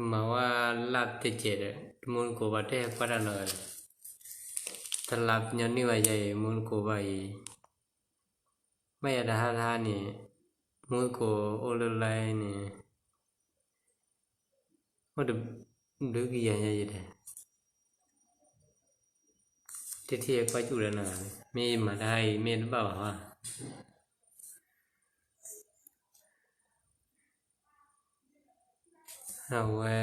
မၤဝဲလၢ်တကဲးဒီး မူသကိးဘၣ်တဲကွၢ်တၢ်နီၤဂၤလဲၣ်, တလးညီနုၢ်ဘၣ်ယၤအံၤ မူသကိးဘၣ်အံၤ, ဘၣ်ယၤတဟါတဟါန့ၣ် မူသကိးအိၣ်လၢလၢ်န့ၣ် အိၣ်တဘျုးကယၤညါယဲဒၣ်, တထံၣ်ကွၢ်စူၣ်လၢနီၤဂၤလဲၣ်, မ့ၢ်မၤတဟါအံၤ မ့ၢ်တဘၣ်ဘၣ်ဟီ အဝဲ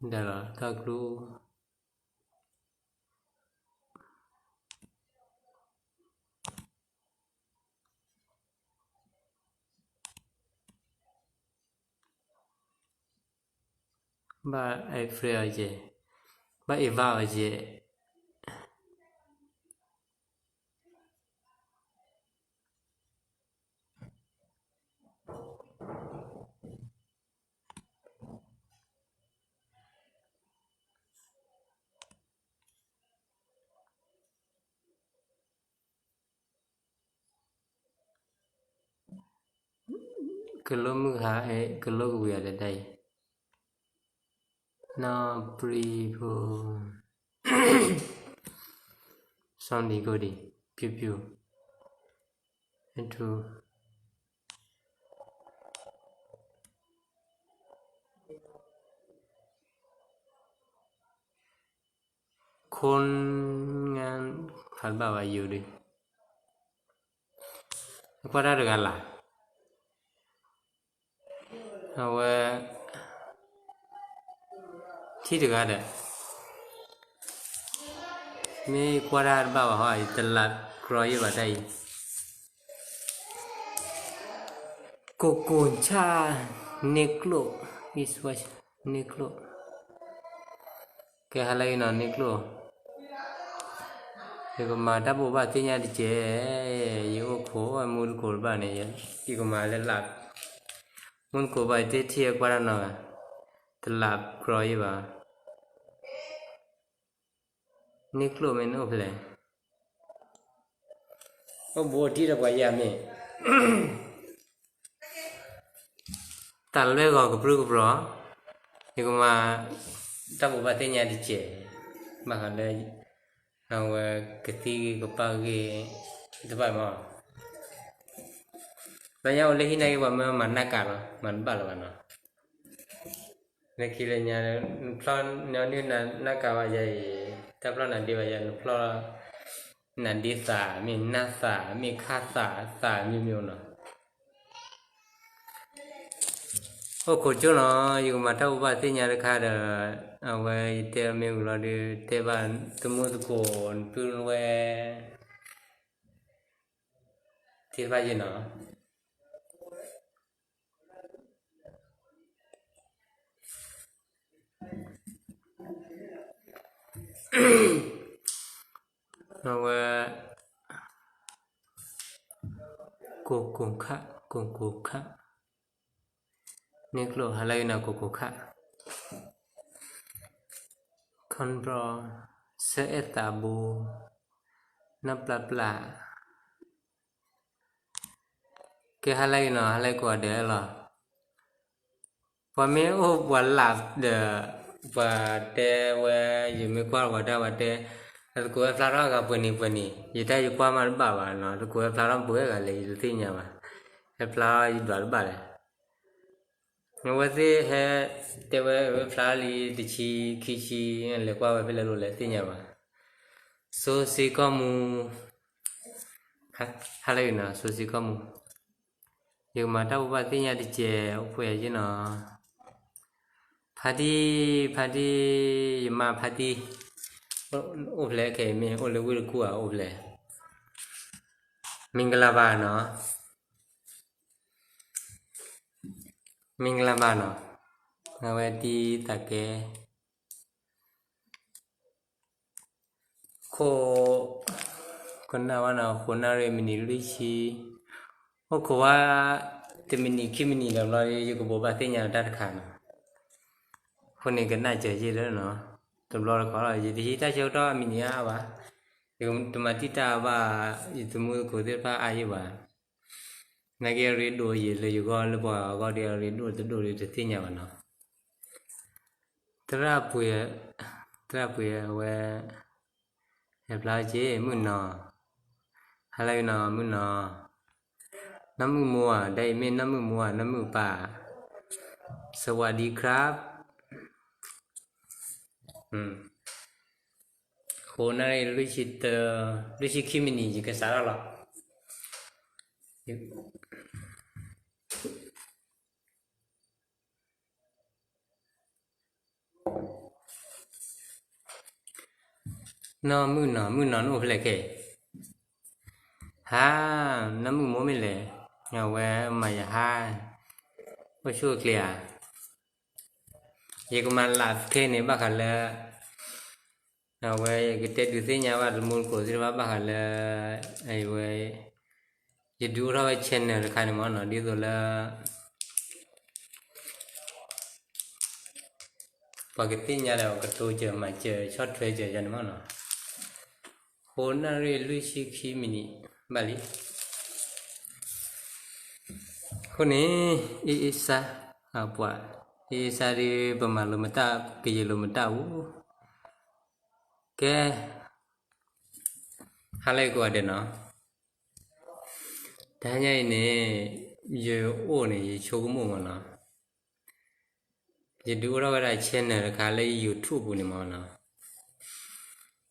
ဒၣ်လီၤတၢ်ကျိ ဘၣ်အ့ၣ်ဖရ့အီၤယဲၢ်, ဘၣ်အ့ၣ်ဖရ့အီၤယဲၢ် ကလိမုၢ်ဟါအဲၣ် ကလိကဝံၤအီၤတဒၣ်အံၤ, နီၢ်ပြံဖိ စီၤဒံကိဒံ ပျူၤပျူၤ အဲၣ်ထူ ခိၣ်ငၢ် ဖးတဘၣ်ဘၣ်ယိၤဒုး ကွၢ်တၢ်တဂၤလၢ် အဝဲ ထံၣ်တဂၤဒီး မ့ၢ်ကွၢ်တၢ်တဘၣ်ဘၣ်ဟီ ယတလးကြီယဲၢ်ဘၣ်တၢ်အံၤ ကိၢ်ကိၢ်ဆၣ် န့ၢ်ကျိၣ် အံၤ န့ၢ်ကျိၣ် ကဲဟါလၢအံၤနီၤ န့ၢ်ကျိၣ် ယကမၤတၢ်ဘိးဘၣ်သ့ၣ်ညါတကဲး, ယအိၣ်ခိးမူသကိးတဘၣ်န့ၣ် ယကမၤလၢလၢ်, မူသကိးဘၣ်ယတထံၣ်ကွၢ်တၢ်နီၤဂၤ, တလးကြီယဲၢ်ဘၣ်, န့ၢ်ကျိၣ်မ့ၢ်နအိၣ်ဖဲလဲၣ်, အိၣ်ဘူးအိၣ်တံၢ်ဒီးပှၤယဲၢ်မ့ၢ် တၢ်လွဲၢ်ဂီၤကပြုၢ်ကပြီၤ, ယကမၤ တၢ်ဘိးဘၣ်သ့ၣ်ညါတကဲး, ဘၣ်ဃးလၢ အဝဲကသံၣ်ဂ့ၤကပၢ်ဂ့ၤ တဘၣ်မး, လၢညါအိၣ်လၢဟံၣ်နာ်က့ ပှၤမၢမၤနၢ်ကၤလီၤ မၤတဘၣ်လၢၤဘၣ်နီၤ, လၢခံလၢညါ နဖျီၣ်ညီနုၢ်နၢ်ကၤဘၣ်ယဲအံၤ, တၢ်ဖျီၣ်နၤဒ့ဘၣ်ယဲ နဖျီၣ် နၤဒ့သး မ့ၢ်နၢ်သး မ့ၢ်ခၣ်သး သးမံၤမံၤနီၤ အိၣ်ခိးကၠိနီၤ, ယကမၤတၢ်ဘိးဘၣ်သ့ၣ်ညါတခါဒီး အဝဲယတဲမ့ၢ်ဝံၤလီၤဒီး တဲဘၣ်သမူသကိး နပုၢ်နဝဲၢ် သ့ၣ်တဖၣ်ယဲနီၤ အဝဲ ကိၢ်ကိၢ်ခၣ် ကိၢ်ကိၢ်ခၣ် န့ၢ်ကျိၣ်ဟါလၢအံၤနီၤ ကိၢ်ကိၢ်ခၣ် ခီဘျီ ဆၢအဲၣ်သးဘိ နီၢ်ပျၢ်ပျၢ် ကဲဟါလၢအံၤနီၤ ဟါလၢကိးဂၤဒဲးလီၤ ပှၤမ့ၢ်အိၣ်ပှၤလၢ်ဒီး ပှၤတဲဝဲ ယမ့ၢ်ကွၢ်ပှၤတၢ်ပှၤတဲ သကိးဝဲဖျါထီၣ်ဂၤပှဲၤနံၤပှဲၤနံၤ ယတၢ်ယကွၢ်မးတဘၣ်ဘၣ်နီၤ သကိးဝဲဖျါထီၣ်ပှဲၤဂၤလဲၣ် ယတသ့ၣ်ညါဘၣ် ဟဲဖျါထီၣ်ယဒွးတဘၣ်လဲၣ် အဝဲသ့ၣ်ဟဲတဲဝဲ ဝဲဖျါလံတဆံခံဆံ လဲၤကွၢ်ဝဲဖဲလဲၣ်လိၤလဲၣ်သ့ၣ်ညါဘၣ် စိစ့ကီၢ်မူ ဟါလၢအံၤနီၤ စိစ့ကီၢ်မူ ယကမၤတၢ်ဘိးဘၣ်သ့ၣ်ညါတကဲး အိၣ်ဖှိၣ်ယၤယ့ၢ်နီၤ ဖါတံၢ် ဖါတံၢ် ယမါဖါတံၢ် အိၣ်ဖျဲၣ်ခဲအံၤမ့ၢ် အိၣ်လၢဝ့ၢ်တကူၣ်ဧါ အိၣ်ဖျဲၣ် မင်္ဂလာပါနီၤ မင်္ဂလာပါနီၤ အဝဲတံၤသးကဲ ခိၣ် ကနၣ်ဝဲနီၤ ဃိးနၣ်ရံၣ်မံးနံးလွံၢ်ဆံ အိၣ်ခိးဝဲ တမံးနံးခံမံးနံးဒီးဘျီ ယကဘိးဘၣ်သ့ၣ်ညါတၢ်တခါနီၤ အဃိန့ၣ်ကနၣ်စၢၤယ့ၢ်လၢနီၤ တဘျီတခီလီၤ ယတဟံးတၢ်ဆၢကတီၢ်အမံးနံးအါအါဘၣ် ယတမၤတံာ်တာ်ဘၣ် ယသမူသကိးသ့ၣ်တဖၣ်အါယ့ၢ်ဘၣ် နာ်က့အရ့ဒိၣ်ယံာ်လၢယဂီၢ် လၢပှၤဂၤအဂီၢ်ဒီး အရ့ဒိၣ်တဒိၣ်ဒီးတသ့ၣ်ညါဘၣ်နီၤ. သရၣ်ပှ့ၤ, သရၣ်ပှ့ၤအဝဲ ဟဲဖျါက့ၤ မုၣ်နီၤ, ဟါလၢအဂ့ၤနီၤ မုၣ်နီၤ, နီၢ်မုၣ်မိၢ်ဧါ, ဒ်အံၤမ့ၢ်နီၢ်မုၣ်မိၢ်ဧါ, နီၢ်မုၣ်ပၢ်, စဝးဒံခရါ, ဃိးနၣ်ရံၣ်လွံၢ်ဆံတၢ, လွံၢ်ဆံခံမံးနံး ယကစးထီၣ်လီၤ. နီၢ်မုၣ်နီၤ, မုၣ်နီၤ နအိၣ်ဖဲလဲၣ်ခဲအံၤ, ဟါ, နီၢ်မုၣ်မိၢ်မ့ၢ်လဲၣ်, အဝဲမၤယဟါ, အိၣ်ဆူၣ်အိၣ်ချ့ဧါ, ယကမၤလၢခဲအံၤန့ၣ် ဘၣ်ဃးလၢ အဝဲယကတဲဒုးသ့ၣ်ညါဘၣ်တမူတကိးသ့ၣ်တဖၣ်ဘၣ်ဃးလၢ အဝဲ ယဒုးအိၣ်ထီၣ်ဝဲ channel တခါန့ၣ်မ့ၢ်နီၤ, ဒ်သိးလၢ ပှၤကသ့ၣ်ညါဒီးကတိၤစၢၤမၤစၢၤဆီၣ်ထွဲစၢၤယၤန့ၣ်မ့ၢ်နီၤ, ဃိးနၣ်ရံၣ်လွံၢ်ဆံခံမံးနံး ဘၣ်လံ. အဃိန့ၣ် အ့အ့စါ, ပှၤ အ့အ့စါဒ်ပမၤလိာ်မတၢ် ကယဲၢ်လိာ်မတၢ်အူ, ကဲ, ဟါလၢအဂ့ၤကိးဂၤဒဲးနီၤ, တဟါညါအံၤန့ၣ် ယအိၣ်န့ၣ် ယဆိကမိၣ်မ့ၢ်နီၤ, ယဒုးအိၣ်ထီၣ်ဝဲဒၣ် channel တခါလၢ YouTube ပူၤန့ၣ်မ့ၢ်နီၤ,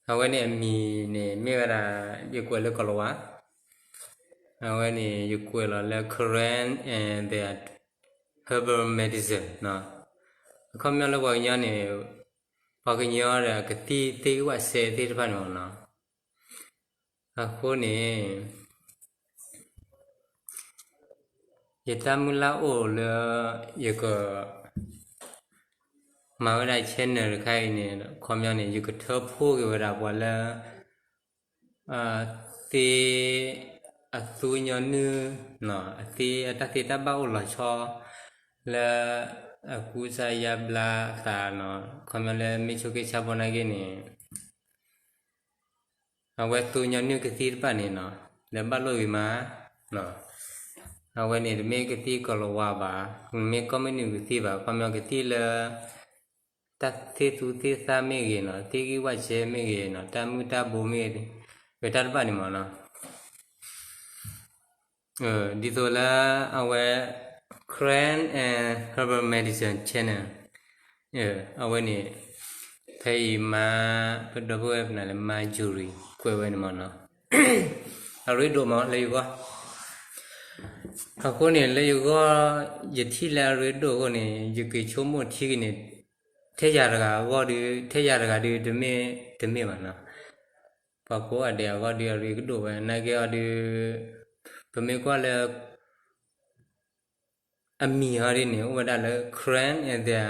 အဝဲန့ၣ်အမံၤန့ၣ် မ့ၢ်ဝဲဒၣ် ယကွဲးလၢကိၤလၤဝါ, အဝဲန့ၣ် ယကွဲးလီၤလၢ Korean and their herbal medicine နီၤ, အခီပညီလၢပှၤကညီန့ၣ် ပှၤကညီဒီးအကသံၣ်သ့ၣ်ဂံၢ်ဝၣ်စဲသ့ၣ်တဖၣ်န့ၣ်မ့ၢ်နီၤ, အဃိန့ၣ် ယတၢ်မုၢ်လၢ်အိၣ်လၢ ယက မၤဝဲဒၣ် channel တခါအံၤန့ၣ် အခီပညီန့ၣ် ယကထၢဖှိၣ်က့ၤဝဲဒၣ်ပှၤလၢ သ့ အသူညီနုၢ် အသ့အတၢ်သ့တၢ်ဘၣ်အိၣ်လီၤဆီ လၢ အကူစါယါဘျါအသးနီၤ, အခီပညီလၢမ့ၢ်ဆိးက့ဆါဘီနာ်က့န့ၣ် အဝဲသူညီနုၢ်ကသံၣ်တဖၣ်န့ၣ်နီၤ, ဒီးဘၣ်လိၣ်ဂ့ၤမး, အဝဲန့ၣ်တမ့ၢ်ကသံၣ်ကိၤလၤဝါဘၣ်, မ့ၢ်ကီၢ်မ့ၢ်နုာ်ကသံၣ်ဘၣ်, အခီပညီကသံၣ်လၢ တၢ်သ့ၣ်သူသ့ၣ်သၣ်မ့ၢ်ဂ့ၤနီၤ, သ့ၣ်ဂံၢ်ဝၣ်စဲမ့ၢ်ဂ့ၤနီၤ, တၢ်မုၢ်တၢ်ဘိမ့ၢ်ဂ့ၤ, တၢ်တဖၣ်န့ၣ်မ့ၢ်နီၤ ဒ်သိးလၢအဝဲ Korean and Herbal Medicine Channel အဝဲန့ၣ် ဖဲအံၤမါ ပဒီပုၢ်ဝဲၢ်ပနၢ်လၢ Marjorie ကွဲးဝဲန့ၣ်မ့ၢ်နီၤ, အရ့ဒိၣ်မးလၢယဂီၢ်, အဃိန့ၣ် လၢယဂီၢ် ယထံၣ်လၢအရ့ဒိၣ်အဃိန့ၣ် ယက့ၤဆိကမိၣ်ထံက့ၤန့ၣ် ထဲယၤတဂၤအဂီၢ်ဒီး ထဲယၤတဂၤဒီး တမ့ၢ် တမ့ၢ်ဘၣ်နီၤ, ပှၤကိးဂၤဒဲးအဂီၢ်ဒီး အရ့ကဒိၣ်ဝဲ နာ်က့အီၤဒီး ပမ့ၢ်ကွၢ်လၢ အမံၤဟီဒ်န့ၣ် အိၣ်ဝဲဒၣ်လၢ Korean and their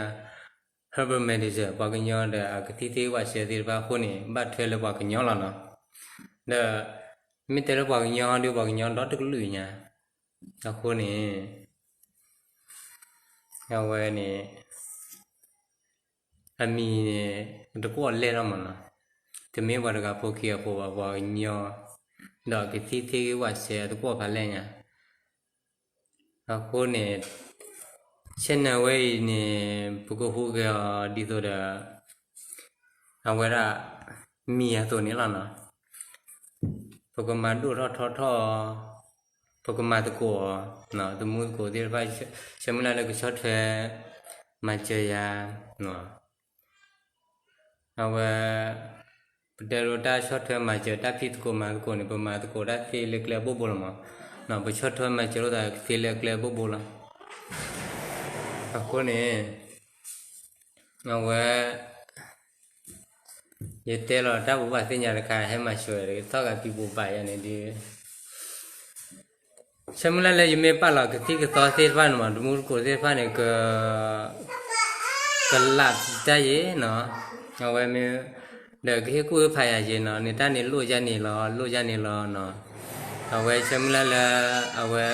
herbal medicine ပှၤကညီဒီးအကသံၣ်သ့ၣ်ဂံၢ်ဝၣ်စဲသ့ၣ်တဖၣ်အဃိန့ၣ် ဘၣ်ထွဲလၢပှၤကညီလီၤနီၤ, ဒီး မ့ၢ်တဲလၢပှၤကညီဟီဒီး ပှၤကညီဒီတကလုာ်ညါ, အဃိန့ၣ် အဝဲန့ၣ် အမံၤန့ၣ် တကွီၣ်လဲၢ်ထီၣ်မ့ၢ်နီၤ, တမ့ၢ်ပှၤတဂၤဖိခံဂၤဖိဘၣ်, ပှၤကညီ ဒီးကသံၣ်သ့ၣ်ဂံၢ်ဝၣ်စဲအတကွီၣ်ဖးလဲၢ်ညါ, အဃိန့ၣ် channel ဝဲအံၤန့ၣ် ပကဟူးဂဲၤအီၤဒ်သိးဒီး အဝဲဒၣ် မံၤအသိးန့ၣ်လီၤနီၤ, ပကမၤဒိၣ်ထီၣ်ထီထီၣ်အီၤ, ပကမၤသကိးအီၤ, သမူသကိးသ့ၣ်တဖၣ် ဆၢမုၢ်လၢ်လၢကဆီၣ်ထွဲ မၤစၢၤယၤ, အဝဲ ပတဲလိာ်တၢ်ဆီၣ်ထွဲမၤစၢၤတၢ်ဖံးသကိးမၤသကိးန့ၣ် ပမၤသကိးတၢ်သ့လၢကျဲအဘိဘိလီၤမး, ပဆီၣ်ထွဲမၤစၢၤလိာ်သးသ့လၢကျဲအဘိဘိလီၤ, အဃိန့ၣ် အဝဲ ယတဲလီၤတၢ်ဘိးဘၣ်သ့ၣ်ညါတခါ ဟဲမၤစၢၤဝဲ ထီၣ်ဂၤပံၤဘိးဘၣ်ယၤန့ၣ်ဒီး ဆၢမုၢ်လၢ်လၢယမ့ၢ်ပာ်လီၤကသံၣ်ကသီသ့ၣ်တဖၣ်န့ၣ်မး တမူတကိးသ့ၣ်တဖၣ်န့ၣ် က ကလးပတၢ်ယ့ၣ်နီၤ, အဝဲမ့ၢ် ဒီးကဟ့ၣ်ကူၣ်ဟ့ၣ်ဖးယၤယ့ၣ်နီၤ, န့ၣ်တၢ်န့ၣ်လိၣ်ယၤန့ၣ်လီၤ လိၣ်ယၤန့ၣ်လီၤနီၤ, အဝဲဆၢမုၢ်လၢ်လၢ အဝဲ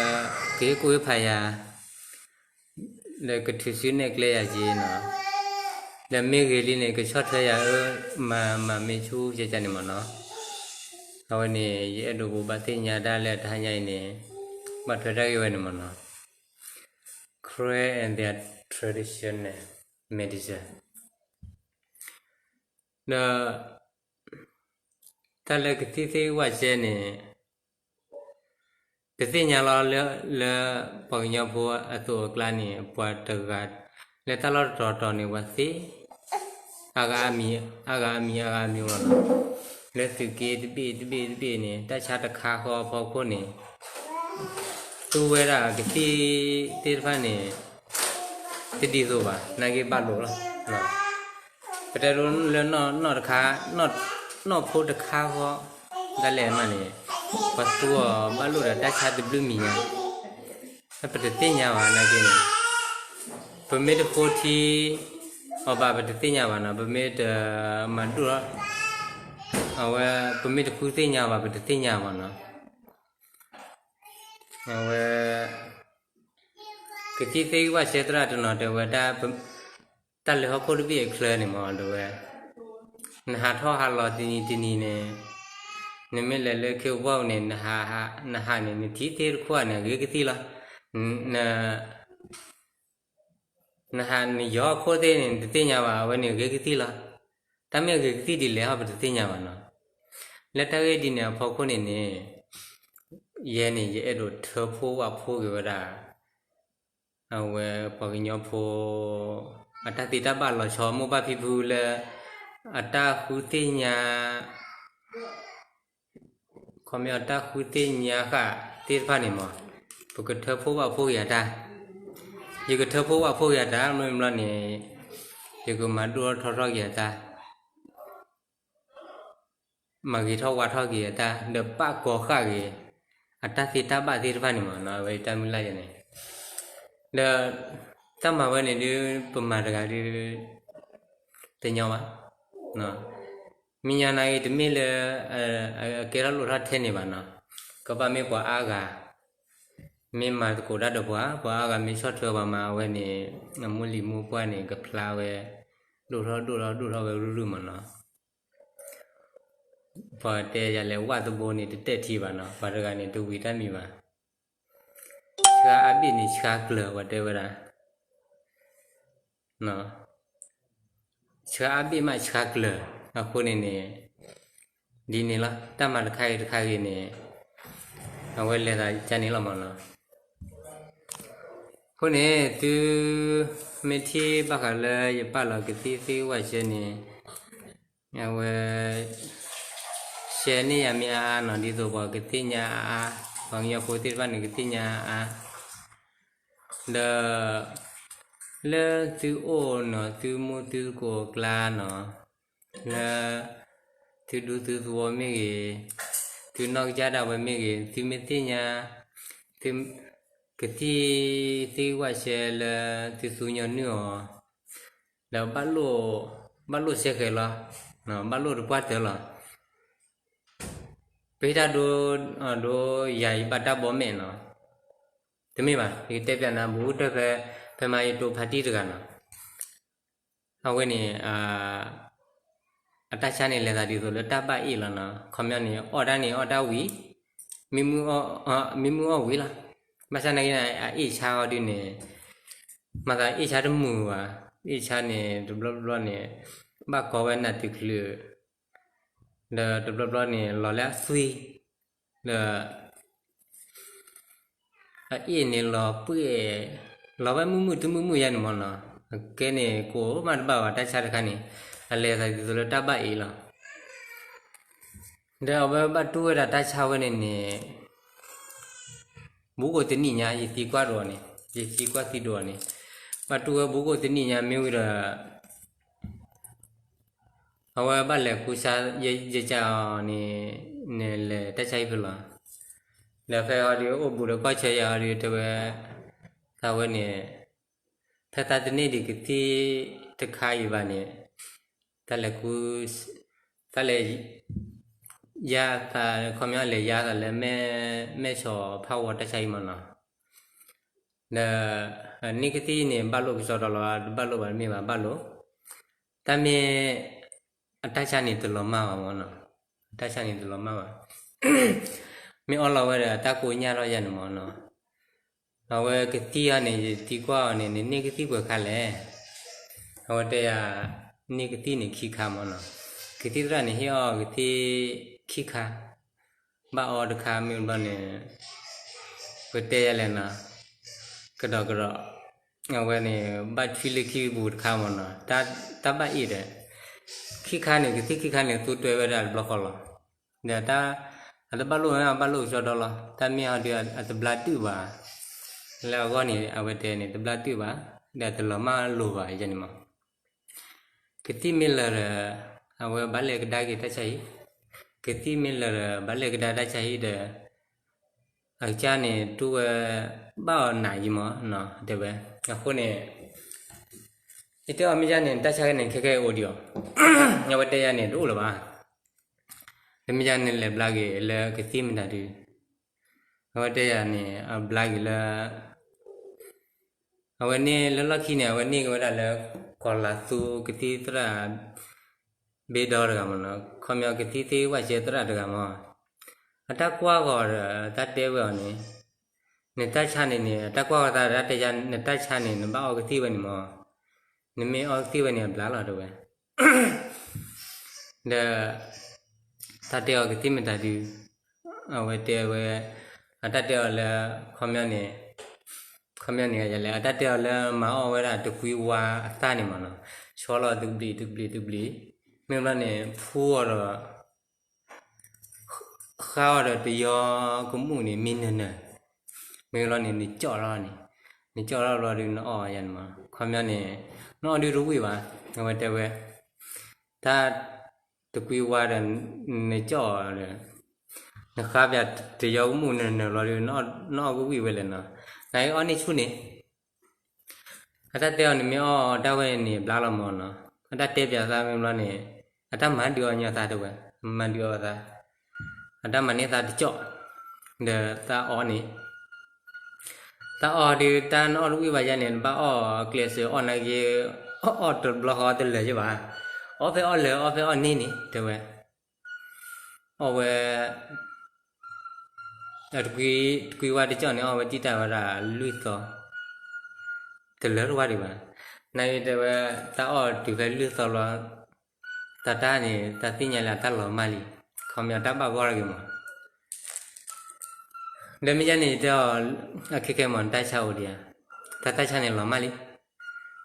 ကဟ့ၣ်ကူၣ်ဟ့ၣ်ဖးယၤ ဒီးကထုးစုနဲၣ်ကျဲယၤက့ၤနီၤ, ဒီးမ့ၢ်ဂ့ၤလံန့ၣ် ကဆီၣ်ထွဲယၤအၢ မၤမၤမ့ၢ်ဆူယၤကန့ၣ်မးနီၤ, အဝဲန့ၣ် ယအဲၣ်ဒိးဘိးဘၣ်သ့ၣ်ညါဒၣ်လၢတဟါညါအံၤန့ၣ် ဘၣ်ထွဲတၢ်ဂ့ၢ်ဝဲန့ၣ်မ့ၢ်နီၤ, Korea and their traditional medicine. ဒီး တၢ်လၢကသံၣ်သ့ၣ်ဝၣ်စဲန့ၣ် ပသ့ၣ်ညါလီၤလၢ လၢပှၤကညီဖိအသိးအကျါန့ၣ် ပှၤတဂၤ လၢတၢ်လီၢ်တတီၤတီၤန့ၣ် ပှၤသ့ အါဂၤအါမံၤ အါဂၤအါမံၤ အါဂၤအါမံၤဝဲလီၤ. လၢသုးက့တဘ့ၣ်တဘ့ၣ်တဘ့ၣ်န့ၣ် တၢ်ဆါတခါဃီအဖီခိၣ်န့ၣ် သူဝဲဒၣ်ကသံၣ်သ့ၣ်တဖၣ်န့ၣ် တဒ်သိးဘၣ် နာ်က့ဘၣ်လိာ်လီၤ. ပတဲဒိလၢနီၢ်တခါ နီၢ်ဖိတခါဃီ ဒၣ်လဲာ်မးန့ၣ် ပှၤသူအီၤဘၣ်လိာ်ဒီးတၢ်ဆါတဘျုးမံၤညါ ပတသ့ၣ်ညါဘၣ်နာ်က့န့ၣ် ပမ့ၢ်တဃိထံအီၤဘၣ် ပတသ့ၣ်ညါဘၣ်နီၤ, ပမ့ၢ်တမၤဒိၣ်ထီၣ် အဝဲ ပမ့ၢ်တဃုသ့ၣ်ညါဘၣ် ပတသ့ၣ်ညါဘၣ်နီၤ. အဝဲ ကသံၣ်သ့ၣ်ဂံၢ်ဘၣ်စဲသရၣ်တနီၤတဲဝဲဒၣ် တၢ်လၢဟီၣ်ခိၣ်တဘ့ၣ်အချၢန့ၣ်မ့ၢ်တဲဝဲ နဟးထီၣ်ဟးလီၤတနံၤတနံၤန့ၣ် နမ့ၢ်လဲၤလၢခ့ပှၢ်န့ၣ် နဟးန့ၣ် နထံၣ်သ့ၣ်တခိၣ်န့ၣ် အဂ့ၤကသံၣ်လီၤ. နဟးနယီၤဟီၣ်ခိၣ်သ့ၣ်န့ၣ် နတသ့ၣ်ညါဘၣ် အဝဲန့ၣ်အဂ့ၤကသံၣ်လီၤ. တၢ်မ့ၢ်အဂ့ၤကသံၣ်ဒ်လဲၣ်ဟီၣ် ပတသ့ၣ်ညါဘၣ်နီၤ. လၢတၢ်ဂ့ၢ်ဒ်န့ၣ်အဖီခိၣ်န့ၣ်န့ၣ် ယဲန့ၣ် ယအဲၣ်ဒိးထၢဖှိၣ်ဝးဖှိၣ်က့ၤဝဲဒၣ် အဝဲပှၤကညီဖိ အတၢ်သ့တၢ်ဘၣ်လီၤဆီ မိၢ်ပၢ်ဖံဖုလၢ အတၢ်ဃုသ့ၣ်ညါ ခီမ့ၢ်အတၢ်ဃုသ့ၣ်ညါဃာ်သ့ၣ်တဖၣ်န့ၣ်မ့ၢ် ပကထၢဖှိၣ်ဝးဖှိၣ်က့ၤအတၢ်, ယကထၢဖှိၣ်ဝးဖှိၣ်က့ၤအတၢ် မ့ၢ်ဘျီန့ၣ် ယကမၤဒိၣ်ထီၣ်ထီထီၣ်က့ၤအတၢ် မၤဂ့ၤထီၣ်ဝါထီၣ်က့ၤအတၢ် ဒီးပာ်ကီၤဃာ်က့ၤ အတၢ်သ့တၢ်ဘၣ်သ့ၣ်တဖၣ်န့ၣ်မ့ၢ်နီၤ အဝဲတၢ်မုၢ်လၢ်ယဲန့ၣ် ဒီး တၢ်မၤဝဲန့ၣ်ဒုး ပမၤတဂၤဒုး တညီဘၣ်. မ့ၢ်ညါနာ်က့တမ့ၢ်လၢ အကဲထီၣ်လိၣ်ထီၣ်ထဲန့ၣ်ဘၣ်နီၤ, ကဘၣ်မ့ၢ်ပှၤအါဂၤ မ့ၢ်မၤသကိးတၢ်ဒီးပှၤ ပှၤအါဂၤမ့ၢ်ဆီၣ်ထွဲပှၤမၤအဝဲန့ၣ် အမိၢ်လံၤမိၢ်ပှၢ်န့ၣ် ကဖျါဝဲ ဒိၣ်ထီၣ်ဒိၣ်ထီၣ်ဒိၣ်ထီၣ်ဝဲရုၢ်ရုၢ်မ့ၢ်နီၤ. ပှၤတဲယၤလဲၣ် ဝၣ်သဘိန့ၣ် တတဲာ်ထံဘၣ်နီၤ, ပှၤတဂၤန့ၣ် တဝံၤတၢ်မံၤဘၣ်. ဆှါအါဘ့ၣ်န့ၣ် ဆှါကျၢၤ ပှၤတဲဝဲဒၣ် ဆှါအါဘ့ၣ်မးဆှါကျၢၤ, အဃိန့ၣ်န့ၣ် ဒ်န့ၣ်လီၤ တၢ်မၤတခါဂ့ၤတခါဂ့ၤန့ၣ် အဝဲလဲၤသးကန့ၣ်လီၤမ့ၢ်နီၤ. အဃိန့ၣ် သု မ့ၢ်ထံၣ်ဘၣ်ဃးလၢယပာ်လီၤကသံၣ်သ့ၣ်ဝၣ်စဲန့ၣ် အဝဲ ရှဲန့ၢ်ယၤမ့ၢ်အါအါနီၤ ဒ်သိးပှၤကသ့ၣ်ညါအါအါ, ပှၤကညီဖိသ့ၣ်တဖၣ်န့ၣ်ကသ့ၣ်ညါအါအါ, ဒီး လၢသုအိၣ်နီၤ သုမူသုသကိးအကျါနီၤ, လၢ သုဒူသုသဝီမ့ၢ်ဂ့ၤ, သုနီၢ်ကစၢ်ဒၣ်ဝဲမ့ၢ်ဂ့ၤ, သုမ့ၢ်သ့ၣ်ညါ သု ကသံၣ်သ့ၣ်ဂံၢ်ဘၣ်စဲလၢသုသူညီနုၢ်အီၤ ဒီး ဘၣ်လိာ်စဲဃဲၤလီၤ, ဘၣ်လိာ်တပှၢ်တၢၢ်လီၤ. ပဟ့ၣ်တၢ်ဒိ ဒိယၤအံၤဘၣ်တၢ်ဘီမဲာ်နီၤ, တမ့ၢ်ဘၣ် ယကတဲပျးနၤ ဘူးတၢ်ဖဲ ဖဲမၤယတိဖါတံၢ်တဂၤနီၤ အဝဲန့ၣ် အတၢ်ဆါန့ၣ် လဲၤသးဒ်သိးလၢတၢ်ဘၣ်အ့ၣ်လီၤနီၤ, ခီပညီန့ၣ် အီၣ်တၢ်န့ၣ် အီၣ်တၢ်ဝံၤ မ့ၢ်မုၢ်အီၣ်ဝံၤလီၤ. ဘၣ်ဆၣ်နာ်က့န့ၣ် အအ့ၣ်ဆါအီၤဒုးန့ၣ် မၤသးအ့ၣ်ဆါတမုာ်ဘၣ်, အ့ၣ်ဆါန့ၣ် တဘျီဘျီန့ၣ် ဘၣ်ကီဝဲနးတုၤချုး ဒီးတဘျီဘျီန့ၣ် လီၤလၢအသွံၣ် ဒီး အအ့ၣ်န့ၣ်လီၤပှဲၢ် လီၤဝဲမုၢ်မုၢ်တမုၢ်မုၢ်ယါန့ၣ်မ့ၢ်နီၤ, အကဲန့ၣ် ကိးမးတဘၣ်ဘၣ် တၢ်ဆါတခါန့ၣ် အလဲၤသးဒ်သိးလၢတၢ်ဘၣ်အ့ၣ်လီၤ. ဒီးအဝဲဘၣ်တူၢ်ဝဲဒၣ်တၢ်ဆါဝဲန့ၣ်န့ၣ် ဘူးကအိၣ်တနံၣ်ညါ ယသံကွၢ်ဒိးန့ၣ် ယသံကွၢ်သံဒိးန့ၣ် ဘၣ်တူၢ်ဝဲဘူးကအိၣ်တနံၣ်ညါမ့ၢ်ဝံၤဒီး အဝဲဘၣ်လဲၤကူစါ ယကးအီၤန့ၣ် န့ၣ်လဲၤတၢ်ဆါဟံၣ်ဖဲလီၤ. ဒီးဖဲအီၤဒုးအိၣ်ဘူးဒီးကီၢ်ဆၢယၤအီၤဒုးတဲဝဲ သးဝဲန့ၣ် ဖဲသးတန့ၢ်ဒံးကသံၣ်တခါအံၤဘၣ်န့ၣ် တၢ်လဲၤကူ တၢ်လဲၤ ယါသး ခီပညီလဲၤယါသးလၢ မဲၢ်ဆီးဖးဝီတၢ်ဆါအံၤမ့ၢ်နီၤ. ဒီး န့ၢ်ကသံၣ်န့ၣ် ဘၣ်လိာ်ကစီဒီလီၤ တဘၣ်လိာ်ဘၣ်တမ့ၢ်ဘၣ် ဘၣ်လိာ်. တၢ်မ့ၢ် အတၢ်ဆါန့ၣ်တလီၤမၢ်ဘၣ်မ့ၢ်နီၤ. အတၢ်ဆါန့ၣ်တလီၤမၢ်ဘၣ်. မ့ၢ်အီၣ်လီၤဝဲဒီး အတၢ်ကိးညၣ်ထီၣ်ယါန့ၣ်မ့ၢ်နီၤ. အဝဲကသံၣ်အံၤန့ၣ် ယသံကွၢ်အီၤန့ၣ် နန့ၢ်ကသံၣ်ပှဲၤခါလဲၣ်. အဝဲတဲယၤ န့ၢ်ကသံၣ်န့ၣ်ခံခါမၢ်နီၤ. ကသံၣ်သရၣ်န့ၣ် ဟ့ၣ်အီၣ်ကသံၣ်ခံခါ, ဘၣ်အီတခါ မ့ၢ်ဘျီန့ၣ် ပတဲယၤလဲၣ်နီၤ, ကဒီးကဒီး, အဝဲန့ၣ် ဘၣ်ထွံလၢခံပူၤတခါမၢ်နီၤ, တၢ်ဘၣ်အ့ၣ်ဒီး ခံခါန့ၣ် ကသံၣ်ခံခါန့ၣ် သူတွဲဝဲဒၣ်တဘျီဃီလီၤ. ဒီးတၢ် အတဘၣ်လိၣ်ဝဲ ဘၣ်လိၣ်ကစီဒီလီၤ. တၢ်မ့ၢ်အီၤဒုး အတဘျါတုာ်ဘၣ်. လၢအဂီၢ်န့ၣ် အဝဲတဲန့ၣ် တဘျါတုာ်ဘၣ်, ဒီးတလီၤမၢ်လိာ်ဘၣ်ယဲန့ၣ်မး. ကသံၣ်မ့ၢ်လၢာ်ဒီး အဝဲဘၣ်လဲၤကဒါက့ၤတၢ်ဆါဟံၣ်, ကသံၣ်မ့ၢ်လၢာ်ဒီး ဘၣ်လဲၤကဒါတၢ်ဆါဟံၣ်ဒီး အကစၢ်န့ၣ် တူၢ်ဝဲဘၣ်အီၤနးယံၤမး တဲဝဲ. အဃိန့ၣ် ယတဲအီၤမ့ၢ်ယါန့ၣ် တၢ်ဆါဟံၣ်န့ၣ် ခဲကဲအိၣ်ဒံးအီၤ, အဝဲတဲယၤန့ၣ် တအိၣ်လၢၤဘၣ်. လၢမ့ၢ်ယါန့ၣ် လဲၤဘျါက့ၤလၢကသံၣ်မတၤဒုး, အဝဲတဲယၤန့ၣ် အဘျါက့ၤလၢ အဝဲန့ၣ်လၢလီၢ်ခံန့ၣ် အဝဲန့ၢ်က့ၤဝဲဒၣ်လၢ ကီၤလၤသူကသံၣ်သရၣ် ဘ့ဒီတဂၤမၢ်နီၤ, ခီပညီကသံၣ်သ့ၣ်ဝၣ်စဲသရၣ်တဂၤမၢ်. အတၢ်ကွၢ်ဃီၤဒီး တၢ်တဲဝဲအီၤန့ၣ် နတၢ်ဆါန့ၣ်န့ၣ် အတၢ်ကွၢ်ဃီၤသးဒီး တၢ်တဲယၤ နတၢ်ဆါန့ၣ် နဘၣ်အီကသံၣ်ဝဲန့ၣ်မၢ်, နမ့ၢ်အီကသံၣ်ဝဲန့ၣ် အဘျါလီၤ တဲဝဲ. ဒီး တၢ်တဲအီၤကသံၣ်မတၤဒုး, အဝဲတဲဝဲ အတၢ်တဲအီၤလၢ ခီပညီန့ၣ် ခီပညီန့ၣ် ယလဲၣ် အတၢ်တဲအီၤလၢမၤအီၣ်ဝဲဒၣ်တကွံဝါအသၣ်န့ၣ်မၢ်နီၤ, ဆီလီၤတဘျံးတဘျံးတဘျံး, မ့ၢ်ဘျီန့ၣ် ဖှူအီၤဒီး ဃါအီၤဒီးတယီကမူၣ်န့ၣ် မ့ၢ်နၢၤနၢၤ, မ့ၢ်ဘျီန့ၣ် နကၠီၣ်ထီၣ်န့ၣ်, နကၠီၣ်ထီၣ်ဘျီဒုး နအီၣ်ယၤန့ၣ်မၢ်, ခီပညီန့ၣ် နအီၣ်ဒုးတဝံၣ်ဘၣ်, အဝဲတဲဝဲ တၢ်တကွံဝါဒီး နကၠီၣ်အီၤဒီး နဃါပၠးတယီကမူၣ်နၢၤနၢၤဘျီဒုး နအီၣ်ကဝံၣ်ဝဲလဲၣ်နီၤ, နအီၣ်န့ၢ်ဆူၣ်န့ၣ် အတၢ်တဲအီၤန့ၣ်မ့ၢ်အီၣ်တၢ်ဝဲန့ၣ် ဘျါလီၤမၢ်နီၤ, အတၢ်တဲပၠးသးမ့ၢ်ဘျီန့ၣ် အတၢ်မၤဒုးအီၤညီသးတဲဝဲ, မၤဒုးအီၤသး, အတၢ်မၤန့ၢ်သးတကၠီၣ်, ဒီးသးအီၣ်န့ၣ်, သးအီၣ်ဒုး တၢ်နအီၣ်တဝံၣ်ဘၣ်ယါန့ၣ် နဘၣ်အီၣ်ကျဲးစၢးအီၣ်နာ်က့, အီၣ်တဘျီဃီတလၢာ်ယဘၣ်, အီၣ်ဖဲအီၣ်လၢာ် အီၣ်ဖဲအီၣ်န့ၢ်န့ၣ် တဲဝဲ, အီၣ်ဝဲ တကွံဝါတကၠီၣ်န့ၣ် အီၣ်ဝဲတံၢ်တၢ်ဝဲဒၣ်လွံၢ်သီ, တလၢတဝါဒံးဘၣ်, နာ်က့တဲဝဲ, တၢ်အီၣ်တုၤဖဲလွံၢ်သီလီၤ, တၢ်တၢ်န့ၣ် တၢ်သ့ၣ်ညါလၢအတၢ်လီၤမၢ်လံ, ခီပညီတၢ်ဘၣ်ဂီၢ်တဂ့ၤမး, ဒီးမ့ၢ်ယါန့ၣ်တဲအီၤ, အခဲခဲမး နတၢ်ဆါအိၣ်ဒံးဧါ, တၢ်တၢ်ဆါန့ၣ်လီၤမၢ်လံ,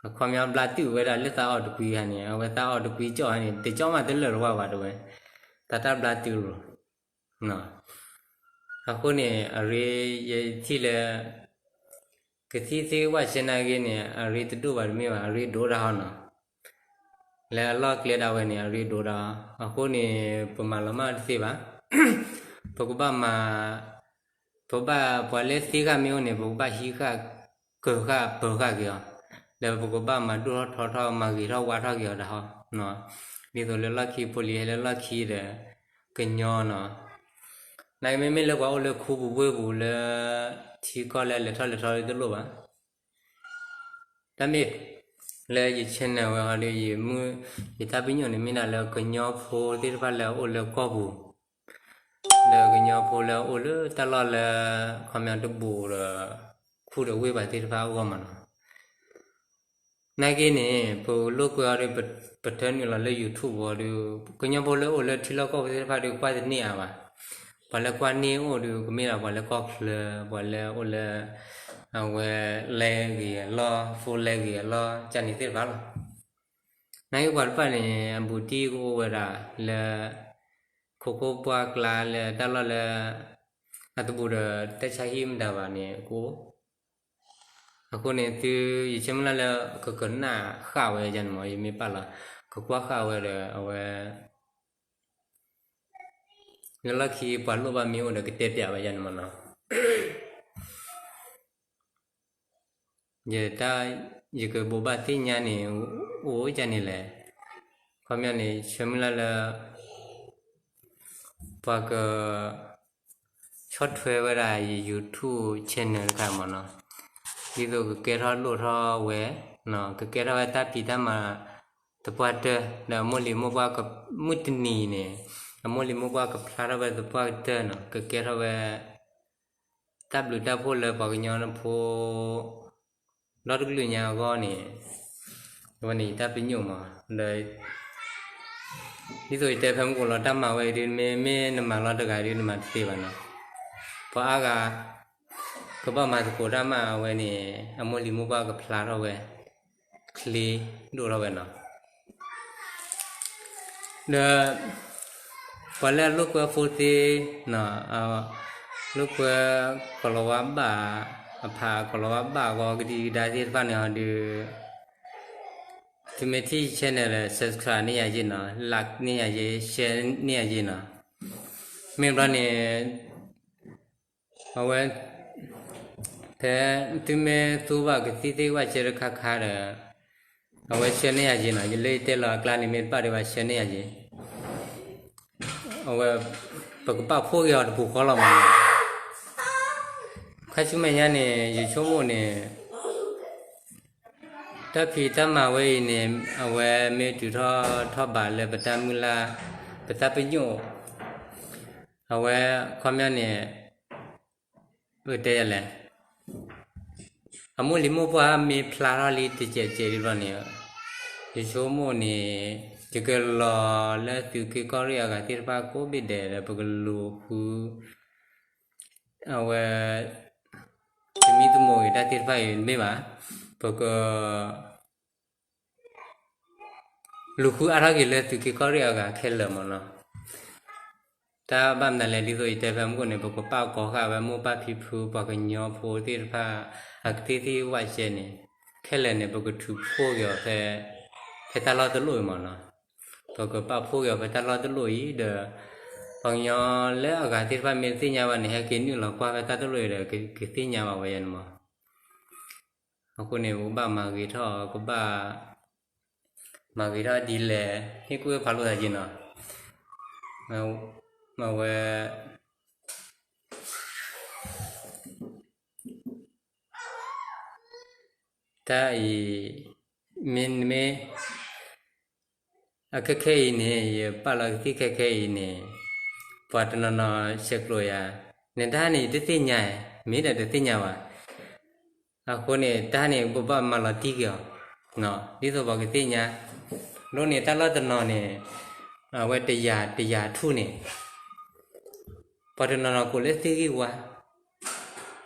အခီပညီဘျါတုာ်ဝဲဒၣ်လၢသးအီၣ်တကွံဧါန့ၣ် အဝဲသးအီၣ်တကွံကၠီၣ်ဧါန့ၣ် တကၠီၣ်မးတလၢာ်တဝါဘၣ်တဲဝဲ, တၢ်တၢ်ဘျါတုာ်လီၤ အဃိန့ၣ် အရ့ယထံၣ်လၢ ကသံၣ်သ့ၣ်ဝၣ်စဲနာ်က့န့ၣ် အရ့တဒိၣ်ဘၣ်တမ့ၢ်ဘၣ် အရ့ဒိၣ်တၢ်ဟီနီၤ, လၢအလီၢ်ကျဲဒၣ်ဝဲန့ၣ် အရ့ဒိၣ်တၢ်, အဃိန့ၣ် ပမၤလီၤမၢ်တသ့ဘၣ်, ပကဘၣ်မၤ ပဘၣ်ပှၤလၢသ့ဃၣ်မ့ၢ်အိၣ်န့ၣ် ပကဘၣ်ဟံးဃၣ် ကၢၤဃၣ်ပၢၤဃၣ်က့ၤအီၤ, ဒီးပကဘၣ်မၤဒိၣ်ထီၣ်ထီထီၣ် မၤဂ့ၤထီၣ်ဝါထီၣ်က့ၤအီၤတၢ်ဟီ, ဒ်သိးလၢလီၢ်ခံဖိလံၤဟဲလၢလီၢ်ခံဒီး ကညီနီၤ, နာ်က့မ့မ့ၢ်လၢပှၤအိၣ်လၢခူပူၤဝ့ၢ်ပူၤလၢ ထံကီၢ်လၢလဲၤထီၣ်လဲၤထီတလိၣ်ဘၣ် တၢ်မ့ၢ်လၢယ channel ဝဲဟီဒီး ယမုၢ် ယတၢ်ပညိၣ်န့ၣ်မ့ၢ်ဒၣ်လၢကညီဖိသ့ၣ်တဖၣ်လၢအအိၣ်လၢကီၢ်ပူၤ, ဒီးကညီဖိလၢအအိၣ်လၢတၢ်လီၢ်လၢ ခီပညီတဘူးဒီး ခူဒီးဝ့ၢ်ဘၣ်သ့ၣ်တဖၣ်အဂီၢ်မးနီၤ. နာ်က့န့ၣ် ပလိာ်ကွဲအီၤဒီး ပထၢနုာ်လီၤလၢ YouTube အီၤဒီး ကညီဖိလၢအိၣ်လၢထံလီၢ်ကီၢ်ပူၤသ့ၣ်တဖၣ်ဒီး ကွၢ်တန့ၢ်အါဘၣ်. ပှၤလၢကွၢ်န့ၢ်အိၣ်ဒီး ကမ့ၢ်ဒၣ်ပှၤလၢကီၢ်ချၢ, ပှၤလၢအိၣ်လၢ အဝဲလဲဂ့ၤအလီၢ်, ဖိလဲဂ့ၤအလီၢ် ကန့ၣ်သ့ၣ်တဖၣ်လီၤ. နာ်က့ပှၤတဖၣ်န့ၣ် အဘူးတံၢ်ကအိၣ်ဝဲဒၣ်လၢ ခိခိၣ်ပှၢ်ကျါလၢတၢ်လီၢ်လၢ အတဘူးဒီးတၢ်ဆါဟံၣ်မတၤဘၣ်န့ၣ် ကအိၣ် အဃိန့ၣ် သုယဆၢမုၢ်လၢ်လၢကကနၣ်ဃၣ်ဝဲယါန့ၣ်မး ယမ့ၢ်ပာ်လီၤ ကကွၢ်ဃၣ်ဝဲဒီးအဝဲ လၢလီၢ်ခံပှၤလိၣ်ဘၣ်မ့ၢ်အိၣ်ဒီးကတဲပၠးဝဲယါန့ၣ်မးနီၤ. ယတၢ် ယကဘိးဘၣ်သ့ၣ်ညါန့ၣ် အိၣ်ယါန့ၣ်လဲၣ်. ခီပညီန့ၣ် ဆၢမုၢ်လၢ်လၢ ပှၤက ဆီၣ်ထွဲဝဲဒၣ်ယ YouTube channel တခါမးနီၤ, ဒ်သိးကကဲထီၣ်လိၣ်ထီၣ်ဝဲ, ကကဲထီၣ်ဝဲတၢ်ဖံးတၢ်မၤသပှၢ်တၢၢ်, ဒီးအမိၢ်လံၤမိၢ်ပှၢ်က မုၢ်တနံၤန့ၣ် အမိၢ်လံၤမိၢ်ပှၢ်ကဖျါထီၣ်ဝဲသပှၢ်ကတၢၢ်နီၤ, ကကဲထီၣ်ဝဲ တၢ်ဘျုးတၢ်ဖှိၣ်လၢပှၤကညီဖိ ဒီတကလုာ်ညါအဂီၢ်န့ၣ်, အဝဲန့ၣ်ယတၢ်ပညိၣ်မး, ဒီး ဒ်သိးယတဲဖဲမုၢ်ကီးလီၤ တၢ်မၤဝဲအံၤဒုး မ့မ့ၢ်နမၤလီၤတဂၤဒုး နမၤတသ့ဘၣ်နီၤ, ပှၤအါဂၤ ကဘၣ်မၤသကိးတၢ်မၤအဝဲန့ၣ် အမိၢ်လံၤမိၢ်ပှၢ်ကဖျါထီၣ်ဝဲ ချ့ဒိၣ်ထီၣ်ဝဲနီၤ, ဒီး ပှၤလၢအလိာ်ကွဲဖိသ့, လိာ်ကွဲကီၤလၤဝါဘၣ်, အဖးကီၤလၤဝါဘၣ်အဂီၢ် ကဒံကဒါသ့ၣ်တဖၣ်န့ၣ်ဟီဒုး သုမ့ၢ်ထံၣ် channel လၢ subscribe န့ၢ်ယၤယ့နီၤ, like န့ၢ်ယၤယ့, share န့ၢ်ယၤယ့နီၤ, မ့ၢ်ဘျီန့ၣ် အဝဲ ဖဲ သုမ့ၢ်သူဘၣ်ကသံၣ်သ့ၣ်ဝဲကဲတခါခါဒီး အဝဲ share န့ၢ်ယၤယ့နီၤ, ယလၢယတဲလီၤအကျါန့ၣ် မ့ၢ်တဘၣ်ဒံးဘၣ် share န့ၢ်ယၤယ့, အဝဲ ပကပာ်ဖှိၣ်က့ၤအီၤတပူၤဃီလီၤမး, ခါဆူမဲာ်ညါန့ၣ် ယဆိကမိၣ်န့ၣ် တၢ်ဖံးတၢ်မၤဝဲအံၤန့ၣ် အဝဲမ့ၢ်တုၤထီၣ်ထီၣ်ဘးလၢပတၢ်မုၢ်လၢ် ပတၢ်ပညိၣ် အဝဲ ခီပညီန့ၣ် ပတဲယလဲၣ်, အမိၢ်လံၤမိၢ်ပှၢ်မ့ၢ်ဖျါထီၣ်လံတစဲးစဲးဒ်ဘျီန့ၣ်, ယဆိကမိၣ်န့ၣ် ယကလီၤလၢသုးက့ၤကီၢ်ရ့ၣ်အဂၤသ့ၣ်တဖၣ်ကိးဘ့ၣ်ဒဲးဒီး ပကလူၤဃု အဝဲ သမံသမိးဂ့ၤတၢ်သ့ၣ်တဖၣ်အံၤတမ့ၢ်ဘၣ်, ပက လူၤဃုအါထီၣ်က့ၤလၢသုးက့ၤကီၢ်ရ့ၣ်အဂၤခဲလၢာ်မးနီၤ, တၢ်ဘၣ်မနုၤလဲၣ် ဒ်သိးယတဲဖဲမုၢ်ကီးန့ၣ် ပကပာ်ကီၤဃာ်ဝဲမိၢ်ပၢ်ဖံဖုပှၤကညီဖိသ့ၣ်တဖၣ် အကသံၣ်သ့ၣ်ဝဲကဲန့ၣ်, ခဲလၢာ်န့ၣ် ပကထုးဖှိၣ်က့ၤအီၤဖဲ ဖဲတၢ်လီၢ်တလိၣ်အံၤမးနီၤ, ပကပာ်ဖှိၣ်က့ၤအီၤဖဲတၢ်လီၢ်တလိၣ်အံၤဒီး ပှၤကညီလၢအဂၤသ့ၣ်တဖၣ်မ့ၢ်တသ့ၣ်ညါဘၣ်န့ၣ် ဟဲက့ၤနုာ်လီၤကွၢ်ဖဲတၢ်တလိၣ်အံၤဒီး ကသ့ၣ်ညါဘၣ်ဝဲယဲန့ၣ်မး, အဃိန့ၣ် ပကဘၣ်မၤဂ့ၤထီၣ် ကဘၣ် မၤဂ့ၤထီၣ်ဒ်လဲၣ် ဟ့ၣ်ကူၣ်ဟ့ၣ်ဖးလိာ်သးက့ၤနီၤ, မ့ၢ်ဝဲ တၢ်အံၤ မ့မ့ၢ် အခဲခဲအံၤန့ၣ် ယပာ်လီၤကသံၣ်ခဲခဲအံၤန့ၣ် ပှၤတနီၤနီၤဆဲးကျိးယၤ, နတၢ်န့ၣ် ယတသ့ၣ်ညါ, မ့ၢ်ဒီးတသ့ၣ်ညါဘၣ်. အဃိန့ၣ် တၢ်န့ၣ် ပဘၣ်မၤလီၤတံၢ်က့ၤအီၤ, ဒ်သိးပှၤကသ့ၣ်ညါ, ဒ်န့ၣ် တၢ်လီၢ်တနီၤန့ၣ် အဝဲတယၤတယၤထူၣ်န့ၣ် ပှၤတနီၤနီၤကိးလၢသ့ၣ်ဂံၢ်ဝါ,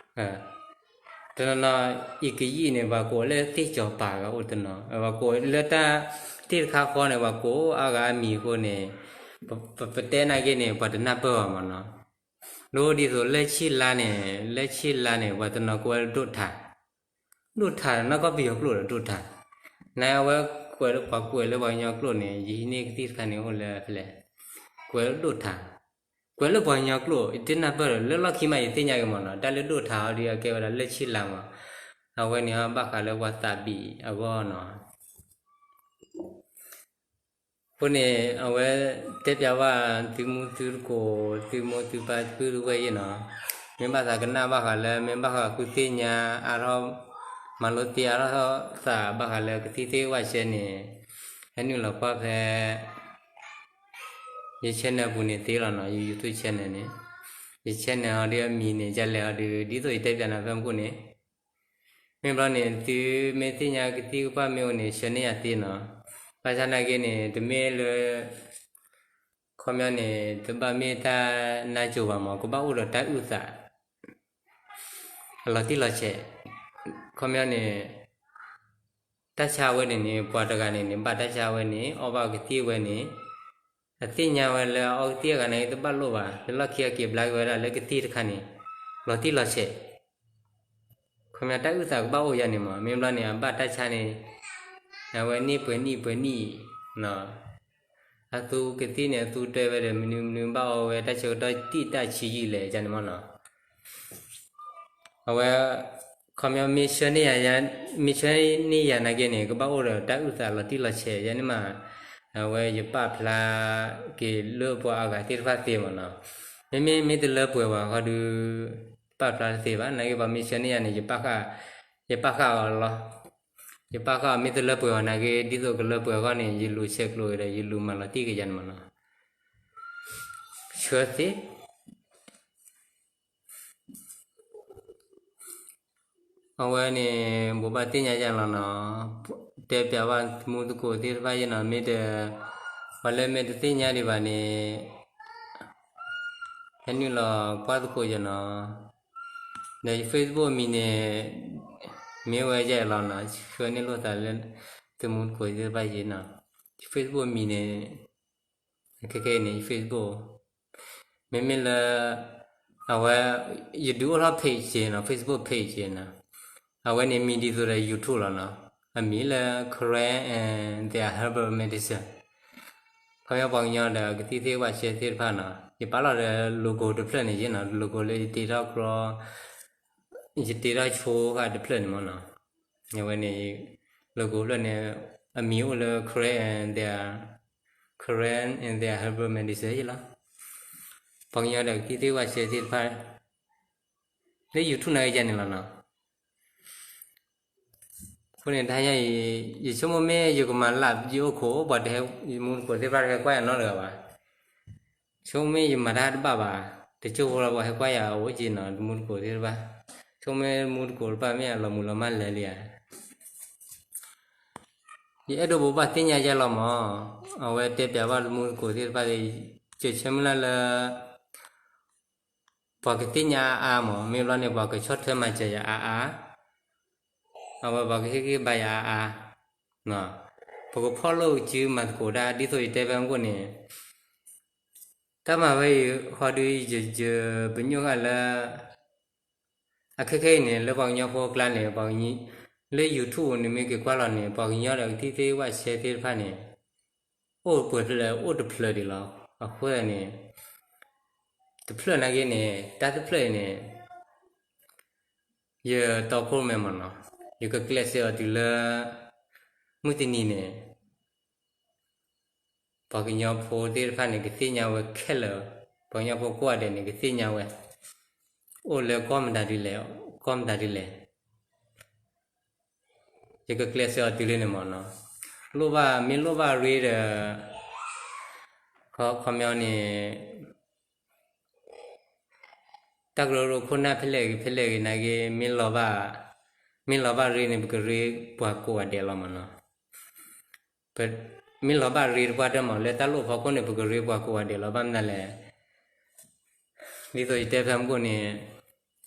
တနီၤနီၤ အံၤကယံာ်န့ၣ် ပှၤကိးလၢသ့ၣ်ကၠီၤပၤဂၤအိၣ်တနီၤ, ပှၤကိးလၢတၢ်သ့ၣ်တခါဃီန့ၣ် ပှၤကိးအါဂၤအမံၤအဃိန့ၣ် ပတဲနာ်က့န့ၣ် ပှၤတနၢ်ပၢၢ်ဘၣ်မးနီၤ. ဒ်သိးလၢဆံလါန့ၣ်, လၢဆံလါန့ၣ် ပှၤတနီၤကိးဝဲဒိၣ်ထး, ဒိၣ်ထးနီၢ်ကီၢ်ပယီၤကျိာ်ဒီးဒိၣ်ထး, နဝဲကွဲးလၢပှၤကွဲးလၢပှၤကညီကျိာ်န့ၣ် ယဟံးန့ၢ်ကသံၣ်တခါန့ၣ်အိၣ်လၢဖဲလဲၣ်, ကွဲးလၢဒိၣ်ထး, ကွဲးလၢပှၤကညီကျိာ် ယတနၢ်ပၢၢ်ဒီး လၢလီၢ်ခံမးယသ့ၣ်ညါက့ၤမးနီၤ, တၢ်လၢဒိၣ်ထးအီၤဒုးအကဲဝဲဒၣ်လၢဆံလါမး, အဝဲန့ၣ်ဘၣ်ဃးလၢပှၤသးဘံၣ်အဂီၢ်နီၤ. အဃိန့ၣ် အဝဲတဲပျးဘၣ်သုမူသုသကိး သုမိၢ်သုပၢ်သုပုၢ်သုဝဲၢ်ယဲၢ်နီၤ, မ့ၢ်ဘၣ်သးကနၣ်ဘၣ်ဃးလၢ မ့ၢ်ဘၣ်ဃးဃုသ့ၣ်ညါအါထီၣ် မၤလိသ့အါထီၣ်သးဘၣ်ဃးလၢကသံၣ်သ့ၣ်ဝဲကဲန့ၣ် ဟဲနုာ်လီၤကွၢ်ဖဲ ယ channel ပူၤန့ၣ်သ့လီၤနီၤ, ယ YouTube channel န့ၣ်, ယ channel အီၤဒုးအမံၤန့ၣ် ယလဲၤအီၤဒုး ဒ်သိးယတဲပျးနၤဖဲမုၢ်ကီးန့ၣ်, မ့ၢ်ဘျီန့ၣ် သုမ့ၢ်သ့ၣ်ညါကသံၣ်ကပၢ်မ့ၢ်အိၣ်န့ၣ် ဆှၢန့ၢ်ယၤသ့နီၤ, ဘၣ်ဆၣ်နာ်က့န့ၣ် တမ့ၢ်လၢ ခီပညီန့ၣ် တဘၣ်မ့ၢ်တၢ်နါစိၤဘၣ်မး ကဘၣ်အိၣ်ဒီးတၢ်အုၣ်သး အလီၤတံၢ်လီၤဆဲး, ခီပညီန့ၣ် တၢ်ဆါဝဲန့ၣ်န့ၣ် ပှၤတဂၤန့ၣ်န့ၣ် ဘၣ်တၢ်ဆါဝဲန့ၣ် အီၣ်ဘၣ်ကသံၣ်ဝဲန့ၣ် အသ့ၣ်ညါဝဲလၢအအီကသံၣ်အဂၤန့ၣ် တဘၣ်လိၣ်ဘၣ် လၢလီၢ်ခံအက့ၤဘျါက့ၤဝဲဒၣ်လၢကသံၣ်တခါန့ၣ် လီၤတံၢ်လီၤဆဲး, ခီပညီတၢ်အုၣ်သးကဘၣ်အိၣ်ယၤန့ၣ်မး မ့ၢ်ဘျီန့ၣ် အဘၣ်တၢ်ဆါန့ၣ် အဝဲနံၣ်ပှဲၤနံၣ်ပှဲၤနံၣ် အသူကသံၣ်န့ၣ် အသူတဲဝဲဒီး မနုၤမနုၤဘၣ်အီဝဲ တၢ်ဆၢကတီၢ်တံၢ်တၢ်ဆံးယံာ်လဲၣ် ယန့ၣ်မးနီၤ. အဝဲ ခီပညီမ့ၢ်ဆှၢန့ၢ်ယၤ မ့ၢ်ဆှၢန့ၢ်ယၤနာ်က့န့ၣ် ကဘၣ်အိၣ်ဒီးတၢ်အုၣ်သးလီၤတံၢ်လီၤဆဲး ယန့ၣ်မး အဝဲယပာ်ဖျါက့ၤလၢပှၤအဂၤသ့ၣ်တဖၣ်သ့မးနီၤ. မ့မ့ၢ်မ့ၢ်တလၢပှဲၤဘၣ်ဃီဒုး ပာ်ဖျါတသ့ဘၣ် နာ်က့ပှၤမ့ၢ်ဆှၢန့ၢ်ယၤန့ၣ် ယပာ်ဃာ်အီၤလီၤ. ယပာ်ဃာ်အီၤမ့ၢ်တလၢပှဲၤဘၣ်နာ်က့ ဒ်သိးကလၢပှဲၤအဂီၢ်န့ၣ် ယလူၤဆဲးကျိးက့ၤဒီး ယလူၤမၤလီၤတံၢ်က့ၤယၤန့ၣ်မးနီၤ. ဆှၢသ့ အဝဲန့ၣ် ဘိးဘၣ်သ့ၣ်ညါယၤလီၤနီၤ, တဲပျးဘၣ်သမူသကိးသ့ၣ်တဖၣ်ယဲနီၤ, မ့ၢ်တ, ပှၤလၢမ့ၢ်တသ့ၣ်ညါဒံးဘၣ်န့ၣ် ဟဲနုာ်လီၤကွၢ်သကိးယဲနီၤ, ဒီးယ Facebook မံၤန့ၣ် မ့ၢ်ဝဲယဲလီၤနီၤ, ဆှၢန့ၢ်လိာ်သးလၢ သမူသကိးသ့ၣ်တဖၣ်ယဲနီၤ, ယ Facebook မံၤန့ၣ် ခဲခဲအံၤန့ၣ် ယ Facebook မ့မ့ၢ်လၢ အဝဲ ယဒုးအိၣ်ထီၣ် page နီၤ, Facebook page နီၤ, အဝဲန့ၣ်မံၤဒ်သိးဒီး YouTube လီၤနီၤ, အမံၤလၢ Karen and their herbal medicine, ခီပညီပှၤကညီဒီးကသံၣ်သ့ၣ်ဝၣ်စဲသ့ၣ်တဖၣ်နီၤ, ယပာ်လီၤဒီး logo တဖျၢၣ်န့ၣ်ယဲနီၤ, logo လၢယတ့ထီၣ်ကြီ ယတ့ထီၣ်ဆိဃာ်တဖျၢၣ်န့ၣ်မ့ၢ်နီၤ, အဝဲန့ၣ် logo ဖျၢၣ်န့ၣ် အမံၤအိၣ်လၢ Karen and their, Karen and their herbal medicine ယဲလီၤ, ပှၤကညီဒီးကသံၣ်သ့ၣ်ဝၣ်စဲသ့ၣ်တဖၣ် လၢ YouTube နာ်က့ယဲန့ၣ်လီၤနီၤ. အဃိန့ၣ် တဟါညါအံၤ ယဆိကမိၣ်မ့ၢ်ယကမၤလၢယအိၣ်ခိး ပှၤတဟဲ, ယမူသကိးသ့ၣ်တဖၣ်တဟဲကွၢ်ယၤနီတဂၤဘၣ်, ဆိကမိၣ်မ့ၢ်ယမၤတၢ်တဘၣ်ဘၣ်, တကၠိဖိလီၤပှၤဟဲကွၢ်ယၤအိၣ်က့နီၤ, တမူသကိးသ့ၣ်တဖၣ်, ဆိကမိၣ်မ့ၢ်မူသကိးတဖၣ်မ့ၢ်အလီၤမုၢ်လီၤမၢ်လဲၤလံဧါ. ယအဲၣ်ဒိးဘိးဘၣ်သ့ၣ်ညါယဲလီၤမး, အဝဲတဲပျးဘၣ်တမူသကိးသ့ၣ်တဖၣ်, ကဆၢမုၢ်လၢ်လၢ ပှၤကသ့ၣ်ညါအါအါမး, မ့ၢ်ဘျီန့ၣ် ပှၤကဆီၣ်ထွဲမၤစၢၤယၤအါအါ, အဝဲပှၤကဟ့ၣ်ဂံၢ်ဘါယၤအါအါ, ပကဖီၣ်လိာ်ကစုမၤသကိးတၢ် ဒ်သိးယတဲဖဲမုၢ်ခိၣ်န့ၣ်, တၢ်မၤဝဲအံၤဃီဒုး ယပညိၣ်ဃာ်လၢ အခဲခဲအံၤန့ၣ် လၢပှၤကညီဖိအကျါန့ၣ်, လၢ YouTube န့ၣ်မ့ၢ်က့ၤကွၢ်လီၤန့ၣ် ပှၤကညီဒီးကသံၣ်သ့ၣ်ဝၣ်စဲသ့ၣ်တဖၣ်န့ၣ် အိၣ်ပှဲၤဖျၢၣ် အိၣ်တဖျၢၣ်ဒံးလီၤ. အဃိသတးန့ၣ် တဖျၢၣ်နာ်က့န့ၣ် တၢ်တဖျၢၣ်အံၤန့ၣ် ယတီခိၣ်ရိၣ်မဲမ့ၢ်နီၤ, ယကကျဲးစၢးအီၤတုၤလၢ မုၢ်တနံၤန့ၣ် ပှၤကညီဖိသ့ၣ်တဖၣ်န့ၣ် ကသ့ၣ်ညါဝဲခဲလၢာ်, ပှၤကညီဖိကိးဂၤဒဲးန့ၣ် ကသ့ၣ်ညါဝဲ, အိၣ်လၢကီၢ်မတၤဒ်လဲၣ်, ကီၢ်မတၤဒ်လဲၣ်, ယကကျဲးစၢးအီၤတုၤလၢန့ၣ်မ့ၢ်နီၤ, လိၣ်ဘၣ် မ့ၢ်လိၣ်ဘၣ်ရ့ဒီး ခီပညီန့ၣ် တၢ်ကရၢကရိခိၣ်နၢ်ဖဲလဲၣ်ဂ့ၤဖဲလဲၣ်ဂ့ၤနာ်က့ မ့ၢ်လီၤဘၣ်, မ့ၢ်လီၤဘၣ်ရ့န့ၣ် ပကရ့ပှၤကိးဂၤဒဲးလီၤမ့ၢ်နီၤ. မ့ၢ်လီၤဘၣ်ရ့တပှၢ်တၢၢ်မး လၢတၢ်လိၣ်ဖီခိၣ်န့ၣ် ပကရ့ပှၤကိးဂၤဒဲးလီၤ. ဘၣ်မနုၤလဲၣ်, ဒ်သိးယတဲဖဲမုၢ်ခိၣ်န့ၣ်,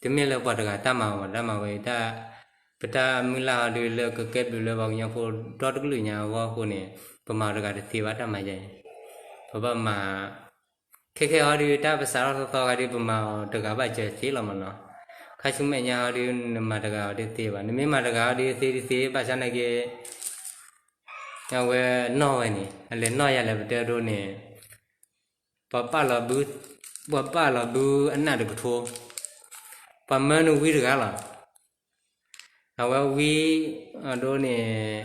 တမ့ၢ်လၢပှၤတဂၤတၢ်မၤဘၣ်, တၢ်မၤဝဲအံၤ ပတၢ်မုၢ်လၢ်ဟီဒုးလၢကကဲဘျုးလၢပှၤကညီဖိဒီတကလုာ်ညါအဂီၢ်အဃိန့ၣ်, ပမၤအီၤတဂၤတသ့ဘၣ်တၢ်မၤယဲအံၤ, ပဘၣ်မၤ ခဲခဲဟီဒုး တၢ်ပစးထီၣ်သီသီခါဒုး ပမၤအီၤတဂၤဘၣ်စၢၤသ့လီၤမ့ၢ်နီၤ. ခါဆူမဲာ်ညါဟီဒုး နမၤတဂၤအီၤတသ့ဘၣ်, နမ့ၢ်မၤတဂၤအီၤဒုးသ့တသ့ ဘၣ်ဆၣ်နာ်က့ အဝဲနီၢ်ဝဲန့ၣ် အလဲၤနီၢ်ယၤလဲၣ် ပတဲဒိန့ၣ်, ပှၤပာ်လီၤဘု, ပှၤပာ်လီၤဘုအနၢ်တကထိ, ပှၤမၢနုာ်ဝံတဂၤလီၤ. အဝဲဝံအဒိန့ၣ်,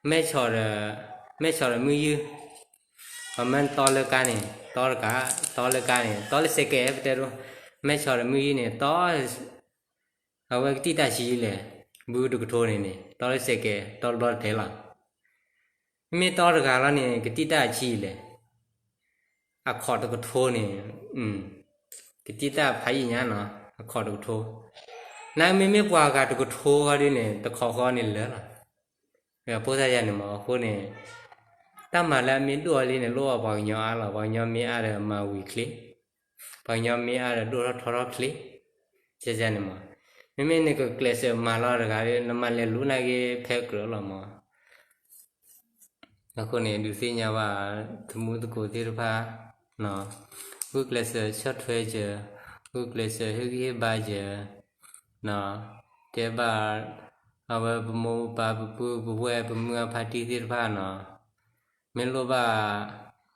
မဲၢ်ဆီးဒီး, မဲၢ်ဆီးဒီးမုၢ်ယုၢ်, ပှၤမၢနတီလၢကါန့ၣ်, တီတကး, တီလၢကါန့ၣ်, တီလၢစဲးကဲး ပတဲဒိ, မဲၢ်ဆီးဒီးမုၢ်ယုၢ်န့ၣ်, တီ အဝဲကတံၢ်တၢ်ဆံးလဲၣ်, ဘုတကထိန့ၣ်န့ၣ်, တီလၢစဲးကဲး တီတဘျီတထဲလီၤ. မ့မ့ၢ်တီတဂၤလီၤန့ၣ် ကတံၢ်တၢ်ဆံးလဲၣ်, အခီၣ်တကထိန့ၣ်, ကတံၢ်တၢ်ဖးယံာ်ညါနီၤ, အခီၣ်တကထိ, နမ့မ့ၢ်ပှၤဂၤတကထိဃီဒုးန့ၣ် တခီဃီန့ၣ်လၢာ်လီၤ. ဖိသၣ်ယၤန့ၣ်မး အဃိန့ၣ်, တၢ်မၤလၢအမ့ၢ်ဒိၣ်အီၤလံန့ၣ် လိၣ်အီၤပှၤကညီအါလီၤ. ပှၤကညီမ့ၢ်အါဒီးမၤဝံၤချ့, ပှၤကညီမ့ၢ်အါဒီးဒိၣ်ထီၣ်ထီထီၣ်ချ့, ကန့ၣ်မး, မ့မ့ၢ်နကကျဲးစၢးမၤလီၤတဂၤဒီး နမၤလဲၤလူၤနာ်က့ဖဲကြၢးလီၤမး. အဃိန့ၣ် ဒုးသ့ၣ်ညါဘၣ် သမူသကိးသ့ၣ်တဖၣ်, ဂုာ်ကျဲးစၢးဆီၣ်ထွဲစၢၤ, ဂုာ်ကျဲးစၢးဟ့ၣ်ဂံၢ်ဟ့ၣ်ဘါစၢၤ, တဲဘၣ် အဝဲပမိၢ်ပပၢ်ပပုၢ်ပဝဲၢ်ပမုၢ်အဖါတံၢ်သ့ၣ်တဖၣ်နီၤ, မ့ၢ်လိၣ်ဘၣ်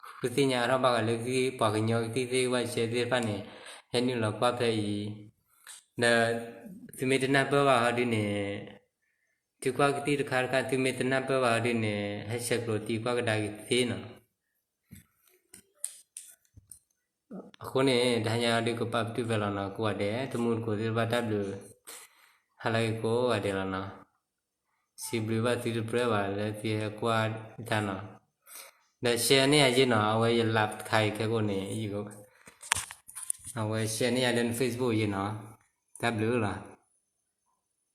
ဃုသ့ၣ်ညါအါထီၣ်ဘၣ်ဃးလၢပှၤကညီကသံၣ်သ့ၣ်ဝၣ်စဲသ့ၣ်တဖၣ်န့ၣ်, ဟဲနုာ်လီၤကွၢ်ဖဲအံၤ, ဒီး သုမ့ၢ်တနၢ်ပၢၢ်ဘၣ်ဟီဒုးန့ၣ်, သုကွၢ်ကသံၣ်တခါတခါ သုမ့ၢ်တနၢ်ပၢၢ်ဘၣ်ဟီဒုးန့ၣ် ဟဲဆဲးကျိးသံကွၢ်ကဒါက့ၤသ့နီၤ. အဃိန့ၣ် တဟါညါဒုးကပာ်ပတုာ်ဖဲလီၤနီၤ, ကိးဂၤဒဲး သမူသကိးသ့ၣ်တဖၣ်တၢ်ဘျုး ဟါလၢဂ့ၤကိးဂၤဒဲးလီၤနီၤ. စံးဘျုးဘၣ်သုတပြၢဘၣ်လၢသုဟဲကွၢ်တၢ်နီၤ. ဒီး share န့ၢ်ယၤယ့နီၤ, အဝဲယ live တခါအံၤခဲကိာ်န့ၣ်, အဝဲ share န့ၢ်ယၤလၢန Facebook ယ့နီၤ. တၢ်ဘျုးလီၤ.